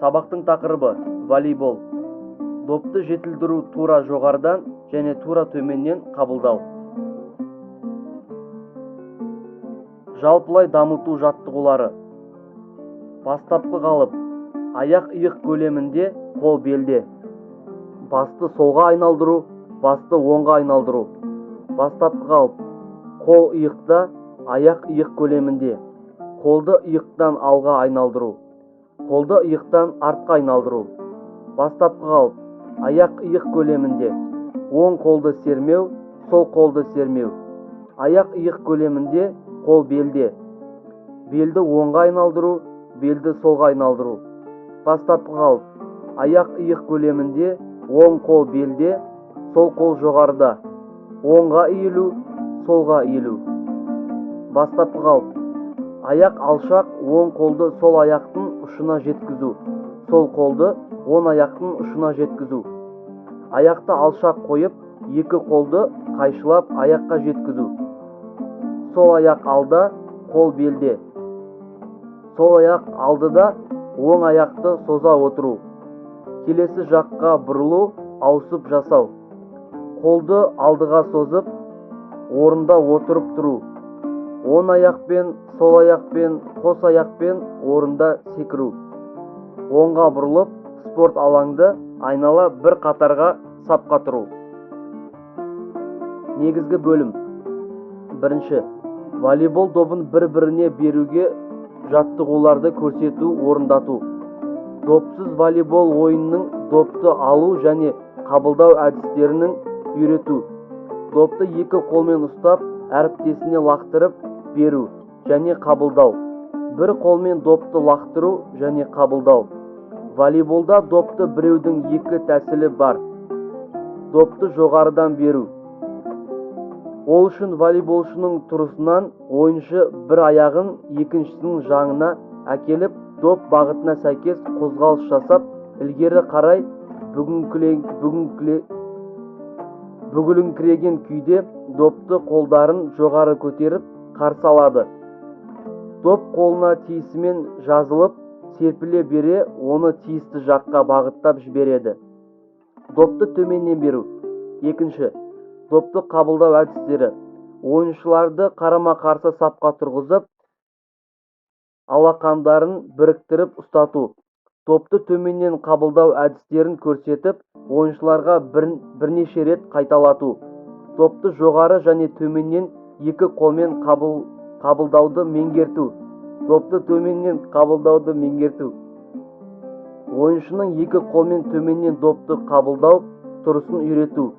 Сабақтың тақырыбы: волейбол. Допты жетілдіру, тура жоғарыдан және тура төменнен қабылдау. Жалпылай дамыту жаттығулары. Бастапқы қалып: аяқ иық көлемінде, қол белде. Басты солға айналдыру, басты оңға айналдыру. Бастапқы қалып: қол иықта, аяқ иық көлемінде. Қолды иықтан алға айналдыру, қолды иықтан артқа айналдыру. Бастапқы қалып: аяқ иық көлемінде. Оң қолды сермеу, сол қолды сермеу. Аяқ иық көлемінде, қол белде. Белді оңға айналдыру, белді солға айналдыру. Бастапқы қалып: аяқ иық көлемінде, оң қол белде, сол қол жоғарыда. Оңға иілу, солға иілу. Бастапқы қалып: аяқ алшақ, оң қолды сол аяқтың ұшына жеткізу, сол қолды оң аяқтың ұшына жеткізу. Аяқты алшақ қойып, екі қолды қайшылап аяққа жеткізу. Сол аяқ алда, қол белде. Сол аяқ алдыда, оң аяқты соза отыру. Келесі жаққа бұрылу, ауысып жасау. Қолды алдыға созып, орында отырып тұру. Оң аяқпен, сол аяқпен, қос аяқпен орында секіру. Оңға бұрылып, спорт алаңды айнала бір қатарға сапқа тұру. Негізгі бөлім. Бірінші. Волейбол добын бір-біріне беруге жаттығуларды көрсету, орындату. Допсыз волейбол ойынының допты алу және қабылдау әдістерінің үйрету. Допты екі қолмен ұстап, әріптесіне лақтырып беру және қабылдау. Бір қолмен допты лақтыру және қабылдау. Волейболда допты біреудің екі тәсілі бар. Допты жоғарыдан беру. Ол үшін волейболшының тұрысынан ойыншы бір аяғын екіншісінің жанына әкеліп, доп бағытына сәйкес қозғалыс жасап, ілгері қарай бүгіліңкіреген күйде допты қолдарын жоғары көтеріп қарсы алады. Доп қолына тиісімен жазылып, серпіле бере оны тиісті жаққа бағыттап жібереді. Допты төменнен беру. Екінші. Допты қабылдау әдістері. Ойыншыларды қарама-қарсы сапқа тұрғызып, алақандарын біріктіріп ұстату. Допты төменнен қабылдау әдістерін көрсетіп, ойыншыларға бірнеше рет қайталату. Допты жоғары және төменнен екі қолмен қабылдауды меңгерту. Допты төменнен қабылдауды меңгерту. Ойыншының екі қолмен төменнен допты қабылдау тұрысын үйрету.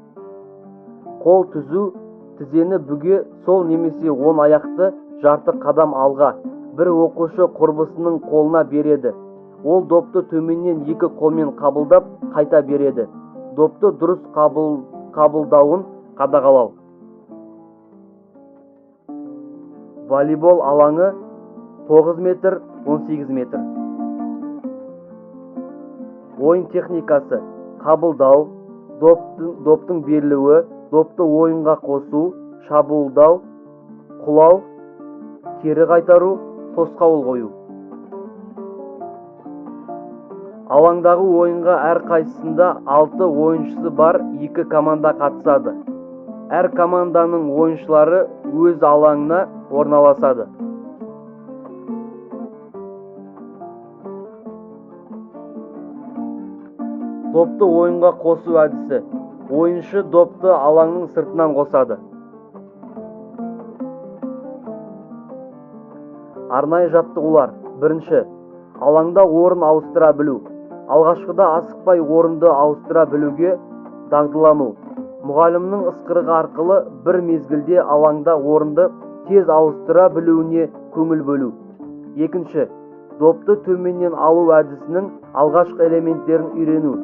Қол түзу, тізені бүге, сол немесе оң аяқты жарты қадам алға, бір оқушы құрбысының қолына береді. Ол допты төменнен екі қолмен қабылдап, қайта береді. Допты дұрыс қабылдауын қадағалау. Волейбол алаңы 9 метр, 18 метр. Ойын техникасы: қабылдау, доптың берілуі, допты ойынға қосу, шабуылдау, құлау, кері қайтару, тосқауыл қою. Алаңдағы ойынға әр қайсысында 6 ойыншысы бар екі команда қатысады. Әр команданың ойыншылары өз алаңына орналасады. Допты ойынға қосу әдісі. Ойыншы допты алаңның сыртынан қосады. Арнайы жаттығулар. Бірінші. Алаңда орын ауыстыра білу. Алғашқыда асықпай орынды ауыстыра білуге дағдылану. Мұғалімнің ысқырығы арқылы бір мезгілде алаңда орынды тез ауыстыра білуіне көңіл бөлу. Екінші. Допты төменнен алу әдісінің алғашқы элементтерін үйрену.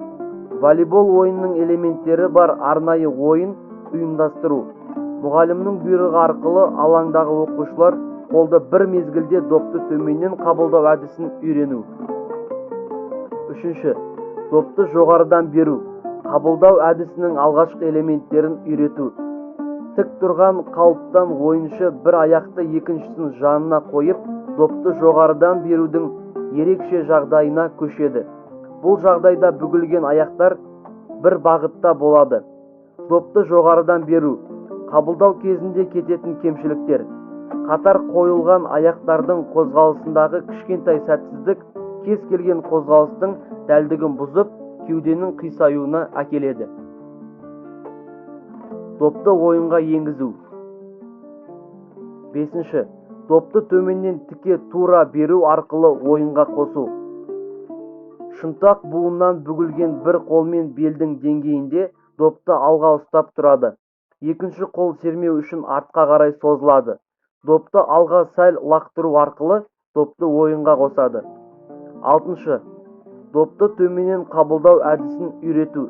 Волейбол ойынының элементтері бар арнайы ойын ұйымдастыру. Мұғалімнің бұйрығы арқылы алаңдағы оқушылар қолды бір мезгілде допты төменнен қабылдау әдісін үйрену. Үшінші. Допты жоғарыдан беру. Қабылдау әдісінің алғашқы элементтерін үйрету. Тік тұрған қалыптан ойыншы бір аяқты екіншісінің жанына қойып, допты жоғарыдан берудің ерекше жағдайына көшеді. Бұл жағдайда бүгілген аяқтар бір бағытта болады. Допты жоғарыдан беру. Қабылдау кезінде кететін кемшіліктер. Қатар қойылған аяқтардың қозғалысындағы кішкентай сәтсіздік кез келген қозғалыстың дәлдігін бұзып, кеуденің қисаюына әкеледі. Допты ойынға енгізу. Бесінші. Допты төменнен тіке тура беру арқылы ойынға қосу. Шынтақ буыннан бүгілген бір қолмен белдің деңгейінде допты алға ұстап тұрады. Екінші қол сермеу үшін артқа қарай созылады. Допты алға сәл лақтыру арқылы допты ойынға қосады. Алтыншы. Допты төменнен қабылдау әдісін үйрету.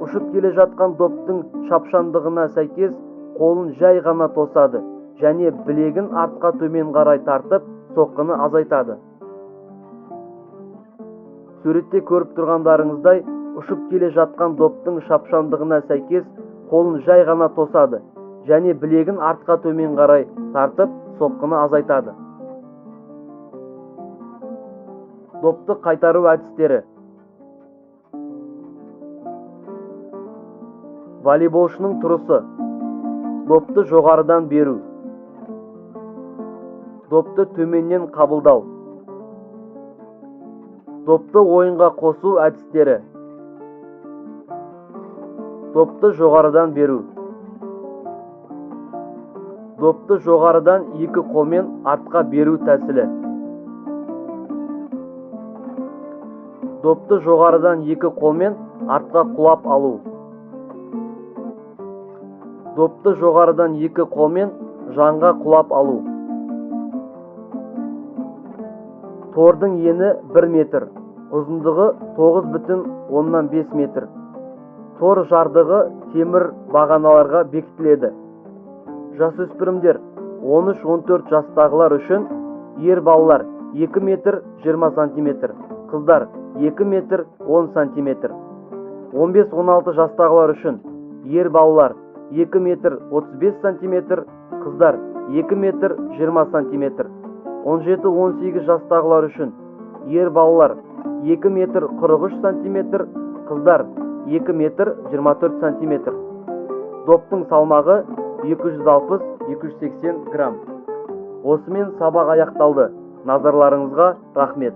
Ұшып келе жатқан доптың шапшаңдығына сәйкес қолын жай ғана тосады және білегін артқа төмен қарай тартып, соққыны азайтады. Суретте көріп тұрғандарыңыздай, ұшып келе жатқан доптың шапшаңдығына сәйкес қолын жай ғана тосады және білегін артқа төмен қарай тартып, соққыны азайтады. Допты қайтару әдістері. Волейболшының тұрысы. Допты жоғарыдан беру. Допты төменнен қабылдау. Допты ойынға қосу әдістері. Допты жоғарыдан беру. Допты жоғарыдан екі қолмен артқа беру тәсілі. Допты жоғарыдан екі қолмен артқа құлап алу. Допты жоғарыдан екі қолмен жанға құлап алу. Тордың ені 1 метр, ұзындығы 9,5 метр. Тор жардығы темір бағаналарға бекітіледі. Жасөспірімдер 13-14 жастағылар үшін ер балалар 2 метр 20 сантиметр, қыздар 2 метр 10 сантиметр. 15-16 жастағылар үшін ер балалар 2 метр 35 сантиметр, қыздар 2 метр 20 сантиметр. 17-18 жастағылар үшін ер балалар 2 метр 43 сантиметр, қыздар 2 метр 24 сантиметр. Доптың салмағы 260-280 грамм. Осымен сабақ аяқталды. Назарларыңызға рахмет.